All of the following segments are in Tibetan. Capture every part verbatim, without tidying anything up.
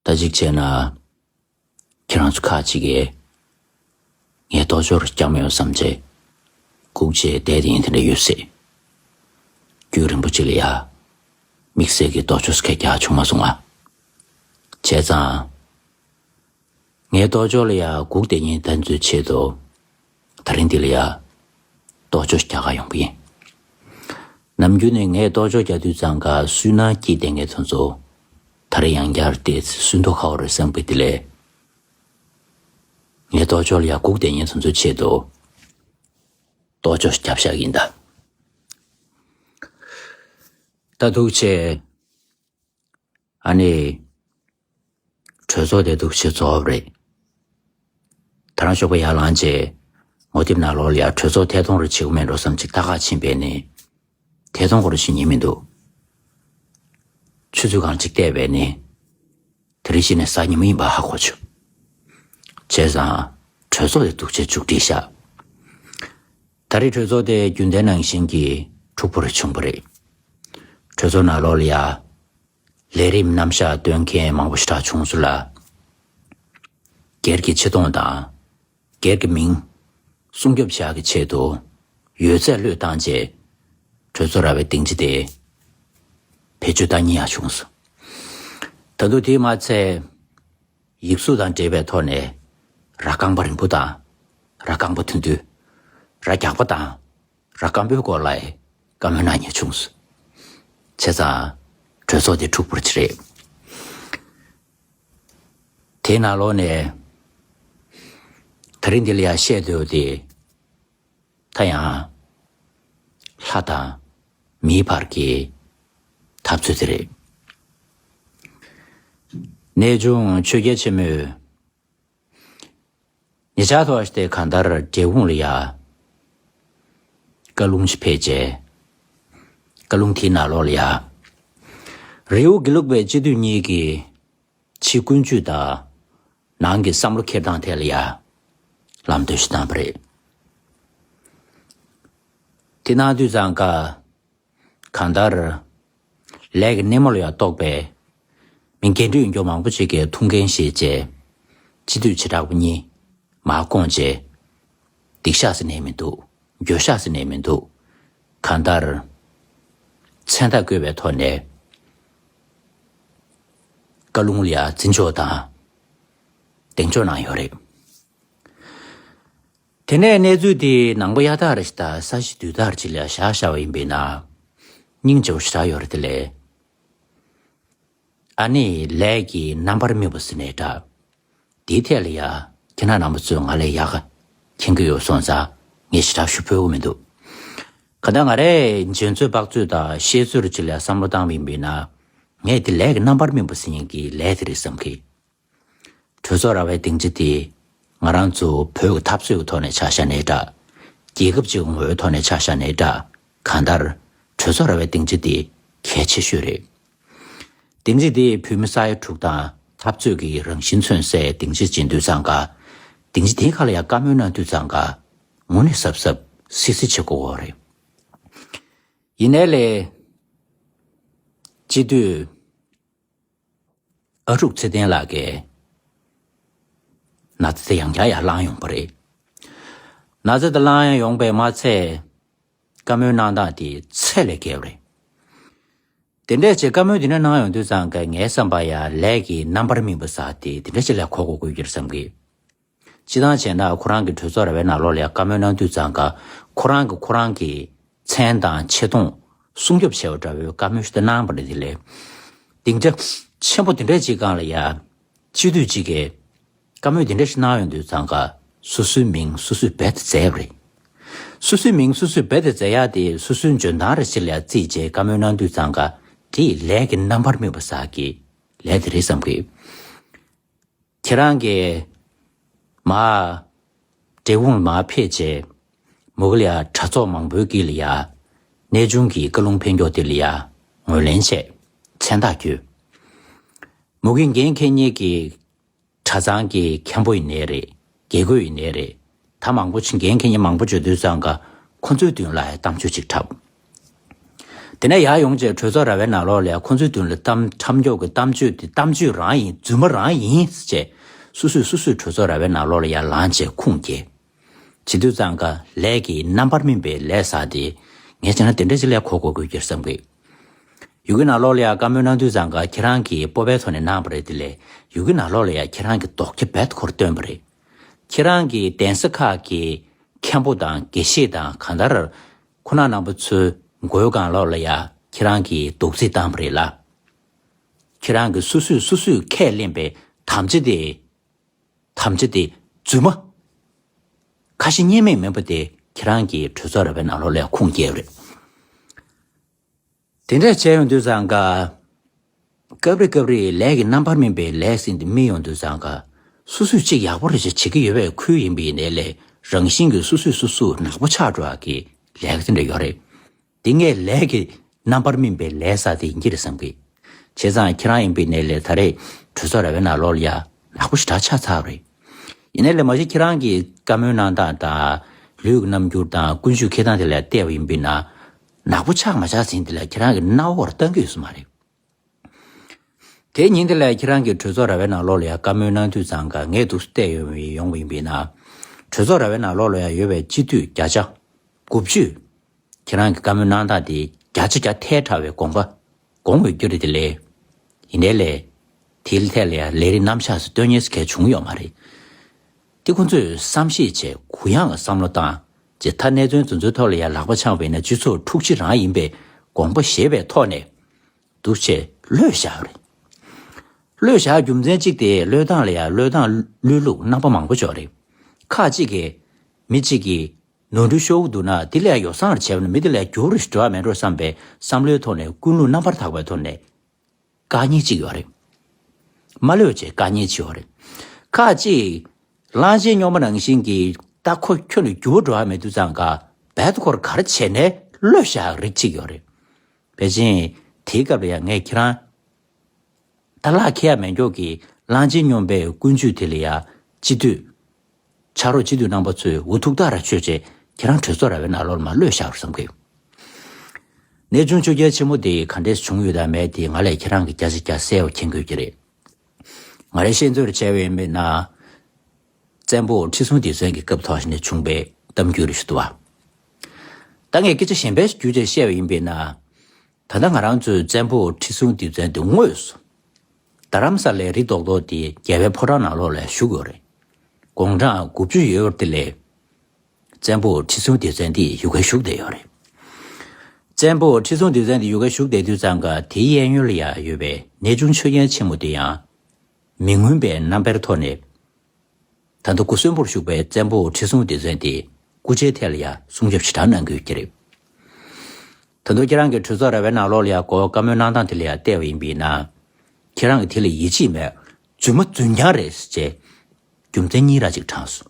ད་ཅིག་བྱས་ན། ཁྱེད་རང་ཚོ་ཁག་ཅིག་གིས་ངའི་རྟོགས་འཆར་རྒྱག་མི་ཡོང་བསམ་བྱས། སྒུག་བྱས་བསྡད་དེ་ཡིན་དེ་འདྲ་ཡོད་སྲིད། རྒྱུན་རིང་པོ་ཅིག་ལ་ཡ། དམིགས་བསལ་གྱི་རྟོགས་འཆར་སྐད་རྒྱག་བྱུང་མ་སོང་ང་། བྱས་ཙང་། ངའི་རྟོགས་འཆར་ལ་ཡ་སྒུག་བསྡད་མཁན་དེ་ཚོའི་ཆེད་དུ། དེ་རིང་འདི་ལ་ཡ། རྟོགས་འཆར་རྒྱག་ག་ཡོང་གི་ཡིན། ནམ་རྒྱུན་ནས་ངས་རྟོགས་འཆར་རྒྱག་དུས་ཙང་ཀ་སུན་སྣང་སྐྱེས་བསྡད་མཁན་དེ་ཚོ། ད་རེས་ཡང་བསྐྱར་དེ་སུན་ཐོ་ཁ་བ་རེད་བསམ་གི་དེ་ལས། ངའི་རྟོགས་འཆར་ལ་ཡ་སྒུག་བསྡད་མཁན་དེ་ཚོའི་ཆེད་དུ། རྟོགས་འཆར་རྒྱབ་བཞག་ཡིན་ད། ད་འདུག་བྱས། ཨ་ནི། གྲོས་ཚོགས་དེ་འདུག་བྱས་རྫོགས་པ་རེད། ད་རང་ཞོགས་པ་ཡར་ལངས་རྗེས། ངོ་དེབ་ནང་ལོགས་ལ་ཡ་གྲོས་ཚོགས་ཐད་གཏོང་རེ་བྱེད་དགོས་མེད་འགྲོ་བསམ་ཅིག་ལྟ་ག་ཕྱིན་པས་ནི། ཐད་གཏོང་སྐོར་ཞིག་ཉན་མི་འདུག་ཆུ་ཚོད་གང་ཅིག་བལྟས་པས་ནི། དེ་རིང་གཞི་ནས་གཟའ་ཉི་མ་ཡིན་པ་ཧ་གོ་བྱུང་། བྱས་ཙང་། གྲོས་ཚོགས་དེ་འདུག་བྱས་མཇུག་སྒྲིལ་བཞག་ད་རེས་གྲོས་ཚོགས་དེ་རྒྱུན་ལྡན་ནང་བཞིན་གྱི་འཁྲུག་པོ་རེ་བྱུང་བ་རེད། གྲོས་ཚོགས་ནང་ལོགས་ལ་ཡ། ལས་རིམ་རྣམ་གཞག་སྟོན་མཁན་མང་པོ་ཞེ་དྲག་བྱུང་སོང་ལ། སྒེར་གྱི་ཆེ་མཐོང་དང་། སྒེར་གྱི་མིང་། སྲུང་སྐྱོབ་བྱ་གི་ཆེད་དུ། ཡོད་ཚད་བློས་བཏང་རྗེས། གྲོས་ཚོགས་ར་བའི་སྡིངས་ཆ་དེ། བེད་སྤྱོད་བཏང་མཁན་ཡང་བྱུང་སོང་། ད་དུང་དེས་མ་ཚད། ཡིག་གཟུགས་དང་འབྲེལ་བའི་ཐོག་ནས། ར་རྐང་པ་རིང་པོ་དང་། ར་རྐང་པ་ཐུང་ཐུང་། ར་རྒྱགས་པ་དང་། ར་སྐམ་པོའི་སྐོར་ལ་བཀའ་མོལ་གནང་མཁན་བྱུང་སོང་། བྱས་ཙང་། གྲོས་ཚོགས་དེ་འཁྲུག་པོ་ཅིག་རེད། དེའི་ནང་ལོགས་ནས། དེ་རིང་འདི་ལ་ཡང་བཤད་འདོད་དེ། ད་ཡང་། ལྷ་དང་། མིའི་བར་གྱི། འཐབ་རྩོད་དེ་རེད། གནས་ཆུང་ཆོས་རྒྱལ་ཆེན་མོས། ཉེ་ཆར་ཐོག་སྟེ་གང་ལྟར་འབྲས་སྤུངས་ལ་ཡ། བཀའ་ལུང་ཞིག་ཕེབས་རྗེས། བཀའ་ལུང་དེའི་ནང་ལོགས་ལ་ཡ། རི་བོ་དགེ་ལུགས་པའི་སྤྱི་འཐུས་གཉིས་ཀྱིས། ཕྱིའི་ཀུན་སྤྱོད་དང་། ནང་གི་བསམ་བློ་འཁྱེར་སྟངས་ཐད་ལ་ཡ། ལམ་སྟོན་ཞིག་བཏང་བ་རེད། དེ་གནང་དུས་ཙང་ཀ། གང་ལྟར། ལས་ཀྱི་སྣེ་མོ་ལ་ཡང་གཏོགས་པའི། མི་འགན་འཁྲི་ཡོད་མཁན་མང་པོ་ཅིག་གིས་ཐུགས་འགན་བཞེས་རྗེས། སྤྱི་འཐུས་བྱེ་བྲག་པ་གཉིས། མར་བསྐོངས་རྗེས། སྡིག་བཤགས་ཟེར་ནས་མི་འདུག་འགྱོད་བཤགས་ཟེར་ནས་མི་འདུག་གང་ལྟར། མཚན་རྟགས་བཀོད་པའི་ཐོག་ནས། བཀའ་ལུང་ལ་ཡང་འཛིན་ཕྱོགས་དང་། གདེང་འཇོག་གནང་ཡོད་རེད། དེ་ནས་གནས་ཚུལ་དེ་ནང་པ་གཡའ་དག་རེ་ཞིག་དང་ས་གཞི་རྡུལ་དག་རེ་ཅིག་ལ་བཞག་བཞག་པ་ཡིན་པས་ན། སྙིང་རྗེ་པོ་ཞེ་དྲག་ཡོད་རེད་དེ་ལས། ཨ་ནི་ལས་ཀྱི་རྣམ་པར་སྨིན་པ་ཟེར་ནའི་འདྲ། དེའི་ཐད་ལ་ཡ། ཁྱེད་རང་རྣམ་པ་ཚོས་ང་ལས་ཡག་ག་མཁྱེན་གྱི་ཡོད་སོང་ཙང་ངས་ཞེ་དྲག་ཞུ་ཕོད་པོ་མི་འདུག་ག་ད་ང་རས་འཇོན་ཚོད་དཔག་ཚོད་དང་ཤེས་ཚོད་རེ་ཅིག་ལ་བསམ་བློ་བཏང་བ་ཡིན་པས་ན། ངས་དེ་ལས་ཀྱི་རྣམ་པར་སྨིན་པ་ཟེར་མཁན་གྱི་ལས་དེ་རེད་བསམ་གི། གྲོས་ཚོགས་ར་བའི་སྡིངས་ཆ་དེ། ང་རང་ཚོ་བོད་ཀྱི་འཐབ་རྩོད་ཀྱི་ཐོག་ནས་ཆ་བཞག་ནའི་འདྲ། རྒྱལ་ཁབ་ཅིག་གི་ངོ་བོའི་ཐོག་ནས་ཆ་བཞག་ནའི་འདྲ། གང་ལྟར། གྲོས་ཚོགས་ར་བའི་སྡིངས་ཆ་དེ་གལ་ཆེ་ཤོས་རེད། སྡིངས་ཆ་དེ་བོད་མི་ས་ཡ་དྲུག་དང་འཐབ་རྩོད་ཀྱི་རང་བཞིན་མཚོན་སའི་སྡིངས་ཆ་ཅིག་ཡིན་དུས་ཙང་ཀ། སྡིངས་ཆ་དེའི་ཁ་ལ་ཡང་བཀའ་མོལ་གནང་དུས་ཙང་ཀ། དངོས་གནས་གཟབ་གཟབ་སིབ་སིབ་བྱེད་དགོས་པ་རེད། ཡིན་ནའི་ལས། སྤྱི་འཐུས། ཨ་ཕྲུག་ཚེ་བརྟན་ལགས་ཀྱིས་ན་ཚ་དེ་ཡང་བསྐྱར་ཡར་ལངས་ཡོང་པ་རེད། ན་ཚ་དེ་ལངས་ཡོང་པས་མ་ཚད། བཀའ་མོལ་གནང་སྟངས་དེ་ཚད་ལས་བརྒལ་བ་རེད། དེ་འདྲས་བྱས་བཀའ་མོལ་དེ་འདྲ་གནང་ཡོང་དུས་ཙང་ཀ་ངའི་བསམ་པ་ཡ་ལས་ཀྱི་རྣམ་པར་སྨིན་པ་ཟེར་དེ་དེ་འདྲ་ཅིག་ལ་གོ་དགོས་དགོས་ཀྱི་རེད་བསམ་གི། སྤྱི་བཏང་བྱས་ན་ཁོ་རང་གི་གྲོས་ཚོགས་ར་བའི་ནང་ལོགས་ལ་ཡ་བཀའ་མོལ་གནང་དུས་ཙང་ཀ་ཁོ་རང་གི་ཁོ་རང་གི་མཚན་དང་ཆེ་མཐོང་སྲུང་སྐྱོབ་བྱས་པ་འདྲ་བོའི་བཀའ་མོལ་ཞིག་ད་གནང་བ་རེད། དེ་ལས་སྡིངས་ཆ་ཆེན་པོ་དེ་འདྲ་ཅིག་སྒང་ལ་ཡ་སྤྱི་འཐུས་ཅིག་གིས་བཀའ་མོལ་དེ་འདྲ་ཞིག་གནང་ཡོང་དུས་ཙང་ཀ་སོ་སོའི་མིང་སོ་སོས་རྦད་དེ་བརྫད་པ་རེད། སོ་སོའི་མིང་སོ་སོས་རྦད་དེ་བརྫད་ཡག་དེ་སོ་སོའི་འཇོན་ཐང་རེ་ཞིག་ལ་ཡ་བརྩིས་བྱས་བཀའ་མོལ་གནང་དུས་ཙང་ཀ་དེ་ལས་ཀྱི་རྣམ་པར་སྨིན་པ་ཟེར་གི་ལས་དེ་རེད་བསམ་གི། ཁྱེད་རང་གིས་མར་འབྲས་སྤུངས་ལ་མར་ཕེབས་རྗེས་མུ་གེ་ལ་ཡ་གྲྭ་ཚོགས་མང་པོའི་དཀྱིལ་ལ་ཡ་གནས་ཆུང་གི་བཀའ་ལུང་ཕེབས་མགྱོགས་དེ་ལ་ཡ་ངོས་ལེན་བྱས་མཚན་རྟགས་བསྐྱོན། མུ་གེ་འགན་འཁྱེར་མཁན་གྱི་གྲྭ་ཚང་གི་མཁན་པོ་ཡིན་ནའི་རེད། དགེ་བསྐོས་ཡིན་ནའི་རེད། ད་མང་པོ་ཅིག་འགན་འཁྱེར་མཁན་མང་པོ་བྱོས་དུས་ཙང་ཀ་ཁོ་ཚོའི་མདུན་ལ་གཏམ་བརྗོད་ཅིག་འཁྲབ། དེ་ནས་ཡར་ཡོང་བྱས་གྲོས་ཚོགས་ར་བའི་ནང་ལོགས་ལ་ཡ་ཁོང་ཚོའི་མདུན་ལ་གཏམ་ཁྲམ་སྐྱོག་གི་གཏམ་བརྗོད་དེ་གཏམ་བརྗོད་རང་ཡིན། རྫུན་མ་རང་ཡིན་ཟེར་བྱས་སོ་སོས་སོ་སོའི་གྲོས་ཚོགས་ར་བའི་ནང་ལོགས་ལ་ཡ་ལངས་བྱས་ཁུངས་སྐྱེལ། བྱེད་དུས་ཙང་ཀ་ལས་ཀྱི་རྣམ་པར་སྨིན་པའི་ལས་ཟེར་དེ་ངས་བྱས་ན་དེ་འདྲ་ཅིག་ལས་གོ་གོ་དགོས་ཀྱི་རེད་བསམ་གི། ཡུ་གུའི་ནང་ལོགས་ལ་ཡ་བཀའ་མོལ་གནང་དུས་ཙང་ཀ་ཁྱེད་རང་གིས་སྤོབས་པའི་ཐོག་ནས་གནང་བ་རེད། དེ་ལས་ཡུ་གུའི་ནང་ལོགས་ལ་ཡ་ཁྱེད་རང་གི་རྡོག་རྩ་རྦད་ཁོར་བཏོན་པ་རེད། ཁྱེད་རང་གི་གདན་ས་ཁག་གི་མཁན་པོ་དང་དགེ་བཤེས་དང་གང་ལྟར་ཁོ་ན་རྣམ་པ་ཚོའི་མགོའི་སྒང་ལོགས་ལ་ཡ་ཁྱེད་རང་གིས་རྡོག་རྫིས་བཏང་བ་རེད་ལ། ཁྱེད་རང་གིས་སོ་སོས་སོ་སོས་ཁས་ལེན་པའི་དམ་བཅའ་དེ། དམ་བཅའ་དེ་རྫུན་མ། ཁ་ཞེ་གཉིས་མེད་མིན་པ་དེ་ཁྱེད་རང་གིས་གྲོས་ཚོགས་ར་བའི་ནང་ལོགས་ལ་ཁུངས་སྐྱེལ་རེད། དེ་འདྲས་བྱས་ཡོང་དུས་ཙང་ཀ། སྐབས་རེ་སྐབས་རེ་ལས་ཀྱི་རྣམ་པར་སྨིན་པའི་ལས་ཟིན་དེ་སྨིན་ཡོང་དུས་ཙང་ཀ། སོ་སོས་ཅིག་ཡག་པོ་རེ་ཞིག་བྱེད་ཀྱི་ཡོད་པའི་ཁུལ་ཡིན་པ་ཡིན་ནའི་ལས་རང་བཞིན་གྱིས་སོ་སོས་སོ་སོ་ནག་པོ་ཆགས་འགྲོ་བ་གི་ལས་ཀ་དེ་འདྲ་ཡོད་རེད། འདི་ངས་ལས་ཀྱི་རྣམ་པར་སྨིན་པའི་ལས་ཟེར་དེ་ཡིན་གྱི་རེད་བསམ་གི། བྱས་ཙང་ཁྱེད་རང་ཡིན་པའི་ནས་ལས་ད་རེས་གྲོས་ཚོགས་ར་བའི་ནང་ལོགས་ལ་ཡ་ནག་པོ་ཞེ་དྲག་ཆགས་ཚར་བ་རེད། ཡིན་ནའི་ལས་མ་གཞི་ཁྱེད་རང་གིས་བཀའ་མོལ་གནང་སྟངས་དང་ལུས་ཀྱི་རྣམ་འགྱུར་དང་ཀུན་སྤྱོད་འཁྱེར་སྟངས་དེ་ལ་བལྟས་པ་ཡིན་པས་ན། ནག་པོ་ཆགས་མ་ཆགས་ཟིན་དེ་ལ་ཁྱེད་རང་གི་སྣང་བར་བཏང་གི་ཡོད་ས་མ་རེད། དེའི་ཉིན་དེ་ལ་ཁྱེད་རང་གིས་གྲོས་ཚོགས་ར་བའི་ནང་ལོགས་ལ་ཡ་བཀའ་མོལ་གནང་དུས་ཙང་ཀ་ངས་འདུག་སེ་བལྟས་ཡོང་བའི་ཡོང་བ་ཡིན་པས་ན། གྲོས་ཚོགས་ར་བའི་ནང་ལོགས་ལ་ཡ་ཡོད་པའི་སྤྱི་འཐུས་བརྒྱ་ཆ་དགུ་བཅུ། ཁྱེད་རང་གིས་བཀའ་མོལ་གནང་སྟངས་དེ་བརྒྱ་ཆ་བརྒྱ་ཐལ་དྲགས་པའི་དགོངས་པ་དགོངས་འོས་རྒྱུ་རེད། དེ་ལས་ཡིན་ནའི་ལས་དེའི་ཐད་ལ་ཡ་ལས་རིགས་རྣམ་གཞག་སུ་སྟོན་ཉེས་སུ་གལ་བྱུང་ཡོད་མ་རེད། དེ་ཁོང་ཚོས་བསམ་ཤེས་བྱས་གུ་ཡངས་བསམ་བློ་བཏང་ཅེས་ད་གནས་ཚུལ་དེ་ཚོའི་ཐོག་ལ་ཡ་ལག་པ་འཆང་བས་ན་སྤྱི་ཚོགས་འཁྲུག་ཆ་རང་ཡིན་པའི་དགོངས་པ་བཞེས་པའི་ཐོག་ནས། འདུག་ཅེས་གློད་བཞག་རེད། གློད་བཞག་རྒྱུ་མཚན་གཅིག་དེ་གློད་སྟངས་ལ་ཡང་གློད་སྟངས་གློད་ལུགས་རྣམ་པ་མང་པོ་ཅིག་ཡོད་རེད། ཁག་ཅིག་གིས་མི་གཅིག་གིས་ནོར་འཁྲུལ་ཤོར་གྱི་འདུག་ན་དེ་ལ་ཡང་ཡོ་བསྲང་རེ་བྱས་པ་ན་མི་དེ་ལ་ཡང་འགྱུར་རེ་ཞིག་འགྲོ་བ་མེད་འགྲོ་བསམ་པའི་བསམ་བློའི་ཐོག་ནས་ཀུན་སློང་རྣམ་པར་དག་པའི་ཐོག་ནས་དཀའ་ངལ་ཅིག་ཡོད་རེད། མ་གློད་བྱས་དཀའ་ངལ་ཅིག་ཡོད་རེད། ཁག་ཅིག་གླང་ཆེན་སྨྱོན་པ་ནང་བཞིན་གྱི་ད་ཁོ་ཁྱོན་ནས་འགྱུར་བ་འགྲོ་བ་མེད་དུས་ཙང་ཀ་རྦད་དེ་ཁོར་ག་རེ་བྱས་ནས་གློད་བཞག་རིགས་ཅིག་ཡོད་རེད། ཕལ་ཆེར་དེའི་སྐབས་ལ་ཡང་ངས་ཁྱེད་རང་ད་ལག་ཁེལ་ཡ་མེད་མགྱོགས་ཀྱི་གླང་ཆེན་སྨྱོན་པའི་ཀུན་སྤྱོད་དེ་ལ་ཡ་སྤྱི་འཐུས་ཕྱག་རོགས་སྤྱི་འཐུས་རྣམ་པ་ཚོས་འུ་ཐུག་ཐག་ར་ཆོད་ཅེས་ཁྱེད་རང་གྲོས་ཚོགས་ར་བའི་ནང་ལོགས་ལ་མར་གློད་བཞག་རོགས་བསམ་གི། གནས་ཆུང་ཆོས་རྒྱལ་ཆེན་མོ་དེ་ག་འདྲས་བྱུང་ཡོད་དམ་མེད་དེ་ང་ལས་ཁྱེད་རང་གིས་བརྒྱ་ཆ་བརྒྱ་གསལ་བོ་མཁྱེན་དགོས་ཀྱི་རེད། ང་རའི་ཤེས་ཚོད་རེ་བྱས་པ་ཡིན་པས་ན། བཙན་པོ་ཁྲི་སྲོང་ལྡེ་བཙན་གྱི་སྐབས་ཐོག་ནས་བྱུང་བའི་གཏམ་རྒྱུད་རེ་ཞིག་འདུག་བ། ད་ངས་སྐད་ཆ་གཞན་པའི་རྒྱུ་ཆ་བཤད་པ་ཡིན་པས་ན། ད་ལྟ་ང་རང་ཚོའི་བཙན་པོ་ཁྲི་སྲོང་ལྡེ་བཙན་དེ་དངོས་སུ་རྡ་རམ་ས་ལའི་རི་རྡོག་རྡོག་དེ་རྒྱལ་བའི་ཕོ་བྲང་ནང་ལོགས་ལ་བཞུགས་ཡོད་རེད། དགུང་གྲངས་དགུ་བཅུ་ཡོད་པ་དེ་ལས། བཙན་པོ་ཁྲི་སྲོང་ལྡེ་བཙན་དེ་ཡུ་གར་བཞུགས་བསྡད་ཡོད་རེད། བཙན་པོ་ཁྲི་སྲོང་ལྡེ་བཙན་དེ་ཡུ་གར་བཞུགས་བསྡད་དུས་ཙང་ཀ་དེའི་གཡས་གཡོན་ལ་ཡང་ཡོད་པའི་གནས་ཆུང་ཆོས་རྒྱལ་ཆེན་མོ་དེ་ཡང་། མི་མངོན་པའི་རྣམ་པའི་ཐོག་ནས། ད་ལྟ་སྐུ་གསོན་པོར་བཞུགས་པའི་བཙན་པོ་ཁྲི་སྲོང་ལྡེ་བཙན་དེ་སྐུ་ཕྱྭའི་ཐད་ལ་ཡང་སྲུང་སྐྱོབ་ཞེ་དྲག་གནང་གི་ཡོད་ཀྱི་རེད། ད་དུང་ཁྱེད་རང་གི་གྲོས་ཚོགས་ར་བའི་ནང་ལོགས་ལ་ཡང་གོ་བཀའ་མོལ་གནང་སྟངས་དེ་ལ་ཡང་བལྟས་པ་ཡིན་པས་ན། ཁྱེད་རང་གི་དེ་ལ་ཡིད་ཆེས་མེད། རྫུན་མ་རྫུན་རྐྱང་རེད་ཟེར་བྱས། རྒྱུ་མཚན་གཉིས་ར་ཅིག་དྲངས་སོང་།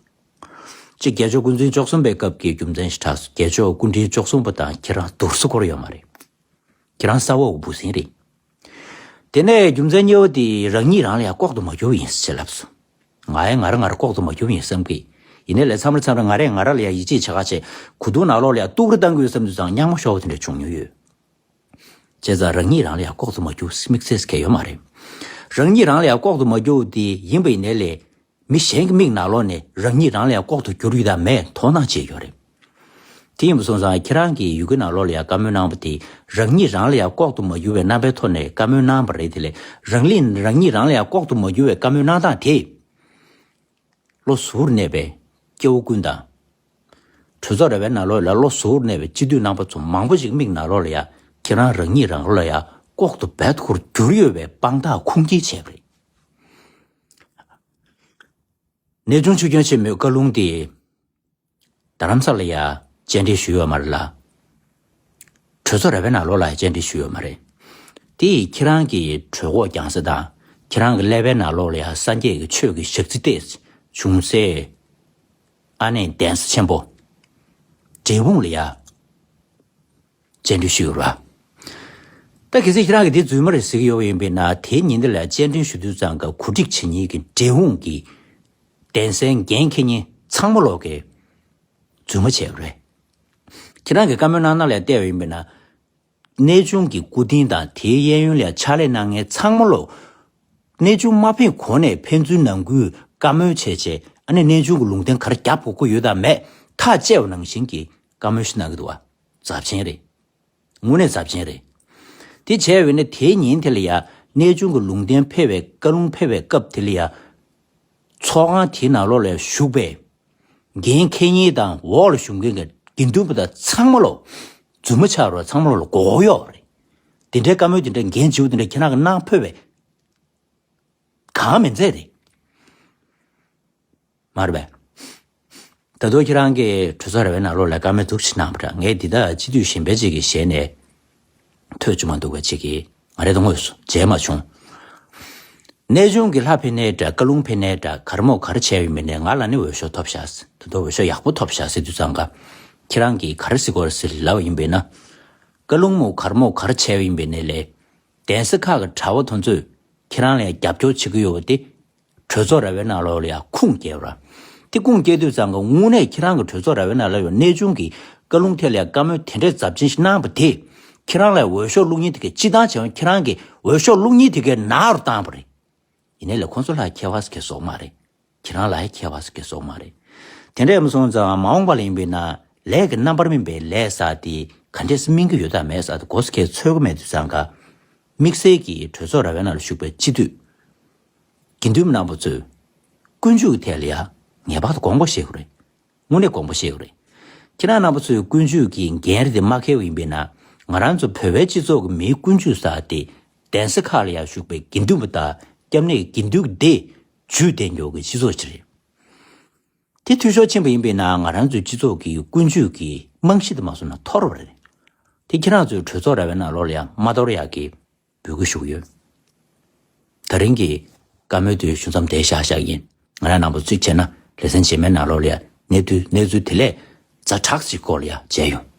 གཅིག་རྒྱལ་མཆོག་སྐུ་ཕྲེང་བཅུ་གསུམ་པའི་སྐབས་ཀྱི་རྒྱུ་མཚན་ཞིག་དྲངས་སོང་། རྒྱལ་མཆོག་སྐུ་ཕྲེང་བཅུ་གསུམ་པ་དང་ཁྱེད་རང་བསྡུར་ས་སྐོར་ཡོད་མ་རེད། ཁྱེད་རང་ས་འོག་གི་འབུ་སྲིན་རེད། དེ་ནས་རྒྱུ་མཚན་གཉིས་པ་དེ་རང་ཉིད་རང་ལ་ཡང་ལྐོག་ཏུ་མ་གྱུར་ཡིན་ཟེར་ལབ་སོང་། ང་ཡང་ང་རང་ང་རང་ལྐོག་ཏུ་མ་གྱུར་ཡིན་བསམ་གི། ཡིན་ནའི་ལས་མཚམས་རེ་མཚམས་རེ་ང་རས་ང་རང་ལ་ཡང་ཡིད་ཆེས་བྱེད་ཁ་བྱས་གོས་ཐུང་ནང་ལོགས་ལ་ཡང་གཏུག་རེ་བཏང་གི་ཡོད་བསམ་དུས་ཙང་སྙང་མོ་ཤོར་བ་དེ་འདྲ་བྱུང་མྱོང་ཡོད། བྱས་ཙང་རང་ཉིད་རང་ལ་ཡང་ལྐོག་ཏུ་མ་གྱུར་དམིགས་བསལ་གལ་ཡོད་མ་རེད། རང་ཉིད་རང་ལ་ཡང་ལྐོག་ཏུ་མ་གྱུར་དེ་ཡིན་པ་ཡིན་ནའི་ལས། མི་གཞན་གྱི་མིག་ནང་ལོགས་ནས་རང་ཉིད་རང་ལ་ཡང་ལྐོག་ཏུ་གྱུར་ཡོད་དམ་མེད་དོ་སྣང་བྱེད་ཀྱི་ཡོད་རེད། དེ་ཡིན་པ་སོང་ཙང་ཁྱེད་རང་གིས་ཡུ་གུའི་ནང་ལོགས་ལ་ཡང་བཀའ་མོལ་གནང་བ་དེ་རང་ཉིད་རང་ལ་ཡང་ལྐོག་ཏུ་མ་གྱུར་བའི་རྣམ་པའི་ཐོག་ནས་བཀའ་མོལ་གནང་བ་རེད། དེ་ལས་རང་ལས་རང་ཉིད་རང་ལ་ཡང་ལྐོག་ཏུ་མ་གྱུར་བའི་བཀའ་མོལ་གནང་སྟངས་དེ། བློ་གཟུར་གནས་པའི་སྐྱེ་བོ་ཀུན་དང་། གྲོས་ཚོགས་ར་བའི་ནང་ལོགས་ལ་བློ་གཟུར་གནས་པའི་སྤྱི་འཐུས་རྣམ་པ་ཚོ་མང་པོ་ཞིག་མིག་ནང་ལོགས་ལ་ཡང་ཁྱེད་རང་རང་ཉིད་རང་ལ་ཡང་ལྐོག་ཏུ་རྦད་ཁུར་གྱུར་ཡོད་པའི་དཔང་རྟགས་ཁུངས་སྐྱེལ་བྱས་པ་རེད། གནས་ཆུང་ཆོས་སྐྱོང་ཆེན་མོའི་བཀའ་ལུང་དེ། རྡ་རམ་ས་ལ་ཡ་བཅར་འདྲི་ཞུས་ཡོད་མ་རེད་ལ། གྲོས་ཚོགས་ར་བའི་ནང་ལོགས་ལ་ཡ་བཅར་འདྲི་ཞུས་ཡོད་མ་རེད། དེ་ཡིས་ཁྱེད་རང་གི་གྲོད་ཁོག་རྒྱང་ས་དང་ཁྱེད་རང་གི་ཀླད་པའི་ནང་ལོགས་ལ་ཡ་སངས་རྒྱས་ཀྱི་ཆོས་ཀྱི་ཞག་རྩི་ཏེ་བྱུང་སའི་ཨ་ནེ་གདན་ས་ཆེན་པོ་འབྲས་སྤུངས་ལ་ཡ། བཅར་འདྲི་ཞུས་ཡོད་ར། ད་གལ་སྲིད་ཁྱེད་རང་གིས་དེ་རྫུན་མ་རེད་ཟེར་གྱི་ཡོད་པ་ཡིན་པས་ན་དེའི་ཉིན་དེ་ལ་བཅར་འདྲི་ཞུ་དུས་ཙང་ཀ་གོ་སྒྲིག་བྱེད་མཁན་གྱི་འབྲས་སྤུངས་ཀྱི་གདན་སའི་འགན་འཁྱེར་མཁན་ཚང་མ་ལོག་གིས་རྫུན་མ་བྱས་པ་རེད། ཁྱེད་རང་གིས་བཀའ་མོལ་གནང་སྟངས་ལ་བལྟས་པ་ཡིན་པས་ན། གནས་ཆུང་གི་སྐུ་རྟེན་དང་དེའི་གཡས་གཡོན་ལ་ཕྱག་ལས་གནང་མཁན་ཚང་མ་ལོ། གནས་ཆུང་མ་ཕེབས་གོང་ནས་ཕན་ཚུན་ནང་ཁུལ་བཀའ་མོལ་བྱས་བྱས། ཨ་ནི་གནས་ཆུང་གི་ལུང་བསྟན་ག་རེ་རྒྱབ་དགོས་ཀྱི་ཡོད་དམ་མེད་ཐག་བཅད་པ་ནང་བཞིན་གྱི་བཀའ་མོལ་ཞིག་གནང་གི་འདུག་བ། ཚབས་ཆེན་རེད། དངོས་གནས་ཚབས་ཆེན་རེད། དེ་བྱས་པས་ན་དེའི་ཉིན་དེ་ལ་ཡ་གནས་ཆུང་གི་ལུང་བསྟན་ཕེབས་པའི་བཀའ་ལུང་ཕེབས་པའི་སྐབས་དེ་ལ་ཡ། ཚོགས་ཁང་དེའི་ནང་ལོགས་ལ་བཞུགས་པའི་འགན་འཁྱེར་མཁན་དང་འོག་ལ་བཞུགས་མཁན་གྱི་དགེ་འདུན་པ་དང་ཚང་མ་ལོ། རྫུན་མ་ཆགས་རོགས། ཚང་མ་ལོ་མགོ་སྐོར་ཡོད་རེད། དེ་འདྲའི་བཀའ་མོལ་དེ་འདྲའི་འགན་ལྗིད་པོ་དེ་འདྲ་ཁྱེད་རང་གིས་གནང་ཕོད་པས། གང་མིན་ཚད་རེད། མ་རེད་པས། ད་དུང་ཁྱེད་རང་གིས་གྲོས་ཚོགས་ར་བའི་ནང་ལོགས་ལ་བཀའ་མོལ་འདུག་ཅིག་གནང་བ་འདྲ། ངས་འདི་དག་སྤྱི་འཐུས་གཞན་པ་ཅིག་གི་ཞལ་ནས་ཐོས་བཅུག་མ་འདུག་པ་ཅིག་གིས་ང་རེ་དང་དངོས་སུ་མཇལ་མ་བྱུང་། གནས་ཆུང་གི་ལྷ་ཕེབས་ནའི་འདྲ། བཀའ་ལུང་ཕེབས་ནའི་འདྲ། ག་རེ་མོ་ག་རེ་བྱས་ཡིན་པ་ཡིན་ནའི་ང་ལ་ནི་འོས་ཤོག་ཐོབ་ཤག་ཟེར། ད་དུང་འོས་ཤོག་ཡག་པོ་ཐོབ་ཤག་ཟེར་དུས་ཙང་ཀ་ཁྱེད་རང་གིས་ག་རེ་ཟེར་དགོས་རེད་ཟེར་ལབ་པ་ཡིན་པས་ན། བཀའ་ལུང་མོ་ག་རེ་མོ་ག་རེ་བྱས་པ་ཡིན་པ་ཡིན་ནའི་ལས། གདན་ས་ཁག་གི་གྲྭ་བ་དེ་ཚོས་ཁྱེད་རང་ལ་རྒྱབ་སྐྱོར་བྱེད་ཀྱི་ཡོད་པ་དེ། གྲོས་ཚོགས་ར་བའི་ནང་ལོགས་ལ་ཡང་ཁུངས་སྐྱེལ་བ། དེ་ཁུངས་སྐྱེལ་དུས་ཙང་ཀ་དངོས་གནས་ཁྱེད་རང་གི་གྲོས་ཚོགས་ར་བའི་ནང་ལ་ཡང་གནས་ཆུང་གི་བཀའ་ལུང་ཐད་ལ་ཡང་བཀའ་མོལ་དེ་འདྲའི་ཚབས་ཆེན་ཞིག་གནང་བ་དེ། ཁྱེད་རང་ལ་འོས་ཤོག་བླུག་མཁན་དེ་གའི་སྤྱིར་བཏང་བྱས་པ་ཁྱེད་རང་གི་འོས་ཤོག་བླུག་མཁན་དེ་གའི་ནང་རུ་བཏང་བ་རེད། ཡིན་ནའི་ལས་ཁོང་ཚོ་ལ་ཁྱད་པར་ཟེར་མཁན་སོགས་མ་རེད། ཁྱེད་རང་ལ་ཡང་ཁྱད་པར་ཟེར་མཁན་སོགས་མ་རེད། དེ་འདྲ་ཡིན་སོང་ཙང་མ་འོངས་པ་ལ་ཡིན་པས་ན་ལས་ཀྱི་རྣམ་པར་སྨིན་པའི་ལས་ཟེར་དེ་ག་འདྲས་སེ་སྨིན་གྱི་ཡོད་དམ་མེད་ཟེར་དེ་གོ་ས་ཁས་འཚོལ་གྱི་མེད་དུས་ཙང་ཀ། དམིགས་བསལ་གྱིས་གྲོས་ཚོགས་ར་བའི་ནང་ལ་བཞུགས་པའི་སྤྱི་འཐུས། དགེ་འདུན་རྣམ་པ་ཚོས་ཀུན་སྤྱོད་ཀྱི་ཐད་ལ་ཡང་ངེས་པར་དུ་དགོངས་པ་བཞེས་དགོས་རེད། དངོས་གནས་དགོངས་པ་བཞེས་དགོས་རེད། ཁྱེད་རང་རྣམ་པ་ཚོས་ཀུན་སྤྱོད་ཀྱི་འགན་རེད་དེ་མ་འཁྱེར་བ་ཡིན་པས་ན། ང་རང་ཚོ་བོད་པའི་སྤྱི་ཚོགས་ཀྱི་མིའི་ཀུན་སྤྱོད་ཟེར་དེ་གདན་ས་ཁག་ལ་ཡང་བཞུགས་པའི་དགེ་འདུན་པ་དང་སྐྱབས་གནས་དགེ་འདུན་པ་དེ་ཇུས་གཏན་འཁྱོངས་ཀྱི་སྤྱི་ཚོགས་ཅིག་རེད། དེ་འཐུས་ཤོར་ཕྱིན་པ་ཡིན་པས་ན་ང་རང་ཚོའི་སྤྱི་ཚོགས་ཀྱི་ཀུན་སྤྱོད་ཀྱི་རྨང་གཞི་དེ་མ་སོང་ན་འཐོར་བ་རེད། དེ་ཁྱེད་རང་ཚོའི་གྲོས་ཚོགས་ར་བའི་ནང་ལོགས་ལ་ཡང་མ་འཐོར་ཡག་གི་འབོད་སྐུལ་ཞུ་གི་ཡོད། ད་རིང་གི་བཀའ་མོལ་དེ་ཞུ་མཚམས་དེ་བཞག་བཞག་ཡིན། ང་རང་རྣམ་པ་ཚོས་བྱས་ན་ལེ་ཚན་རྗེས་མའི་ནང་ལོགས་ལ་ཡང་གནས་ཚུལ་གནས་ཚུལ་དེ་ལས་ཛ་དྲག་ཅིག་སྐོར་ལ་ཡང་མཇལ་ཡོང་།